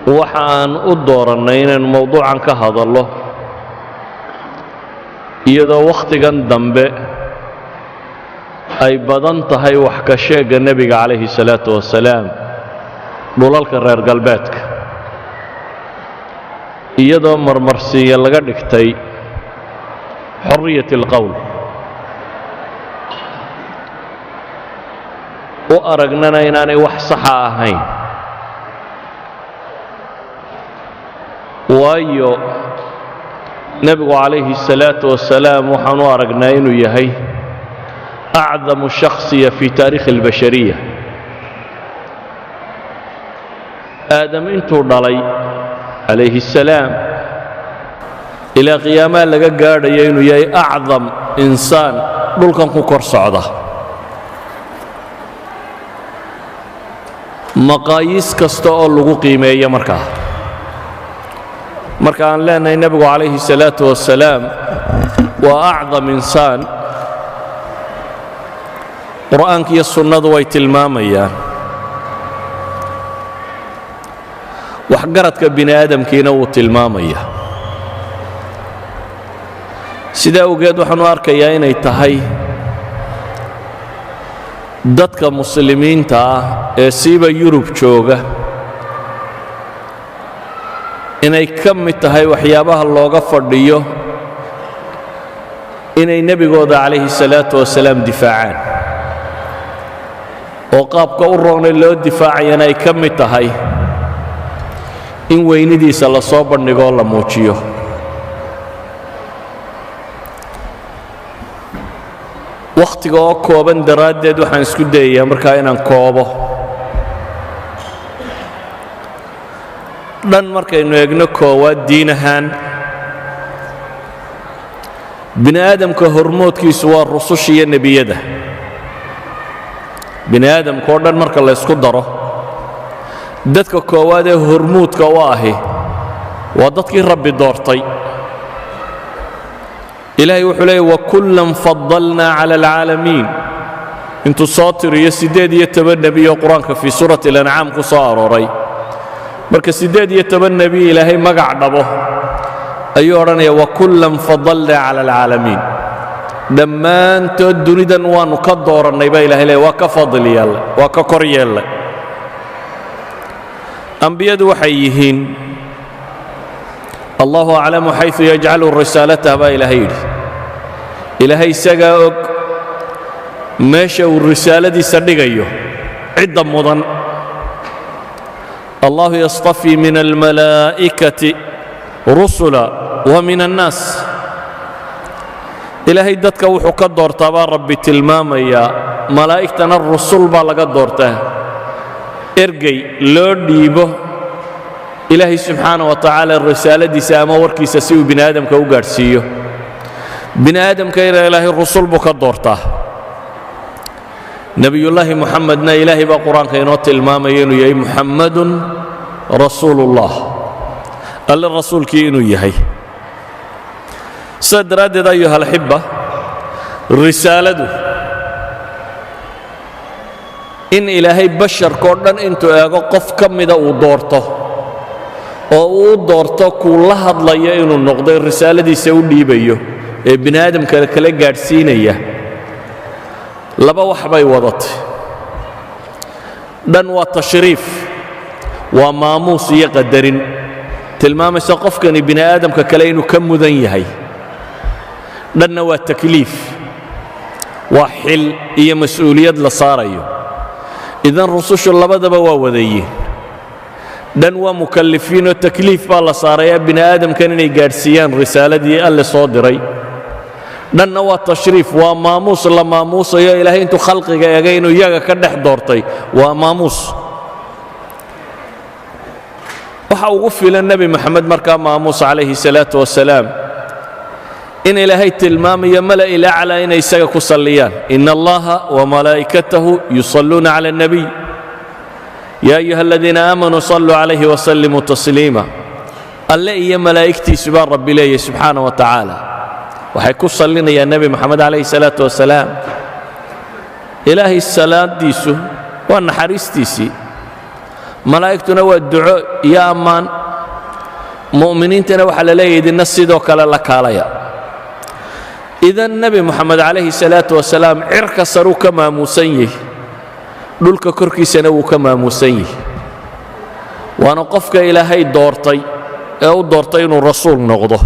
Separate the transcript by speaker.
Speaker 1: Waxa aan u doorannay inaynu mowduucan ka hadallo iyadoo wakhtigan dambe ay badan tahay wax ka sheegga nebiga calayhi salaatu wasalaam dhulalka reer galbeedka, iyadoo marmarsiiya laga dhigtay xorriyat alqowl, u aragnana inaanay wax saxa ahayn. Waayo, nebigu calayhi الsalaatu wasalaam waxaan u aragnaa inuu yahay acdamu shakhsiya fi taarikhi اlbashariya. Aadam intuu dhalay calayhi الsalaam ilaa qiyaamaha laga gaadhayo inuu yahay acdam insaan dhulkan ku kor socda. Maqaayiis kasta oo lagu qiimeeyo, markaa marka aan leenahay nebigu calayhi الsalaatu wasalaam waa acdam insaan, qur'aanka iyo sunnadu way tilmaamayaan, waxgaradka bini aadamkiina wuu tilmaamaya. Sidaa awgeed waxaan u arkayaa inay tahay dadka muslimiinta ah ee siiba Yurub jooga inay ka mid tahay waxyaabaha looga fadhiyo inay nebigooda calayhi salaatu wasalaam difaacaan, oo qaabka u roonay loo difaacayana ay ka mid tahay in weynidiisa la soo bandhigoo la muujiyo. Wakhtiga oo kooban daraaddeed waxaan isku dayayaa markaa inaan koobo. Dhan markaynu eegno, koowaad, diin ahaan bini aadamka hormoodkiisu waa rususha iyo nebiyada. Bini aadamka oo dhan marka la ysku daro, dadka koowaad ee hormuudka u ahi waa dadkii Rabbi doortay. Ilaahay wuxuu leeyay: "Wakullan fadalnaa cala alcaalamiin." Intuu soo tiriyo 18 nebi oo Qur-aanka fii suurati alancaam ku soo arooray, marka 18 nebi Ilaahay magac dhabo ayuu odhanaya: "Wakullan fadalnaa cala alcaalamiin." Dhammaantood dunidan waannu ka doorannay baa Ilahay leey, waa ka fadli yeellay, waa ka kor yeellay. Ambiyadu waxay yihiin, "Allahu aclamu xayثu yajcalu risaalatah" baa Ilaahay yidhi. Ilaahay isagaa og meesha uu risaaladiisa dhigayo, cidda mudan. "Allahu yastafii min almalaa'ikati rusula wa min annaas." Ilaahay dadka wuxuu ka doortaa baa Rabbi tilmaamayaa, malaa'igtana rusul baa laga doortaa, ergey loo dhiibo Ilaahay subxaana wa tacaala risaaladiisa ama warkiisa si uu bini aadamka u gaadhsiiyo. Bini aadamkayna Ilaahay rusul buu ka doortaa. Nebiyullaahi Muxamedna Ilaahay baa Qur-aanka inoo tilmaamaya inuu yahay "Muxammadun rasuuluullah", Alle rasuulkii inuu yahay. Sidaa daraaddeed, ayuha alxibba, risaaladu in Ilaahay basharkao dhan intuu eego qof ka mida uu doorto, oo uu u doorto kuu la hadlayo inuu noqdo, risaaladiisa u dhiibayo ee bini aadamka kala gaadhsiinaya, laba wax bay wadatay. Dhan waa tashriif, waa maamuus iyo qadarin tilmaamaysa qofkani bini aadamka kale inuu ka mudan yahay. Dhanna waa takliif, waa xil iyo mas-uuliyad la saarayo. Idan rusushu labadaba waa wadayiin. Dhan waa mukallifiinoo takliif baa la saarayaa bini aadamkan inay gaadhsiiyaan risaaladii Alle soo diray. Dhanna waa tashriif, waa maamuus la maamuusayo Ilaahay intuu khalqiga eegay inuu iyaga ka dhex doortay, waa maamuus. Waxa ugu filan Nebi Moxamed markaa maamuus calayhi salaatu wasalaam in Ilaahay tilmaamayo mala'i laclaa inay isaga ku salliyaan: "Ina Allaha wamalaa'ikatahu yusalluuna cala الnabiy ya ayuha aladiina aamanuu salluu calayhi wasallimuu tasliima." Alle iyo malaa'igtiisu baa Rabbi leeyahy subxaana wa tacaala waxay ku sallinayaan Nebi Moxamed calayhi salaatu wasalaam. Ilaahay salaadiisu waa naxariistiisii. Malaa'igtuna waa duco iyo ammaan. Mu'miniintana waxaa la leeyahy, idinna sidoo kale la kaalaya. Idan Nebi Moxamed calayhi salaatu wasalaam cirka saruu ka maamuusan yihi, dhulka korkiisana wuu ka maamuusan yihi, waana qofka Ilaahay doortay ee u doortay inuu rasuul noqdo.